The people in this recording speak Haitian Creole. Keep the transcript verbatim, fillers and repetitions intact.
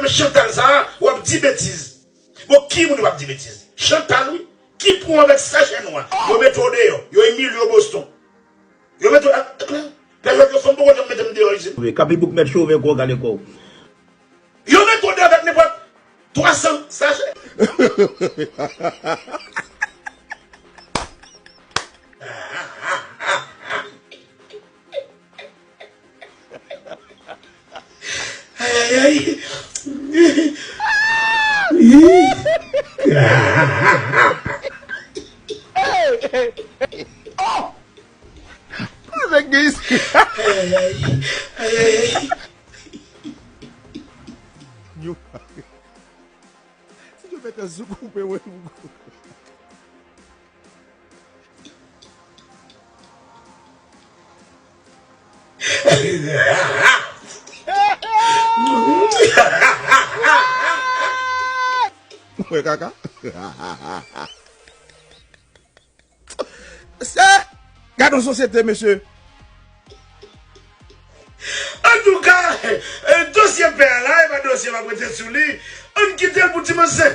Chantal sa a, w ap di betiz. Bon, ki moun yo ap di betiz? Chantal, wi. Ki pwon avèk sachè nwa? Yo mete w deyò. Yo imilye w Boston. Yo mete w ak klè. Pèryòd yo fanm poko janm mete m deyò isit. Kapi bouk mèt chove kò w, gade kò w. Yo mete w deyò avèk nenpòt twa san sachè. Ay, ay, ay. Hey, hey, hey. Oh! Nèg gen isi. Ay, ay, ay, ay. Yo. Si yo fè tèt sou koupe, wè. Ou wè kaka? Se, gade yon sosyete, mesye. Antouka, eh, dosye pè a la, e pa dosye m ap rete sou li. Ann kite l pou ti manzè.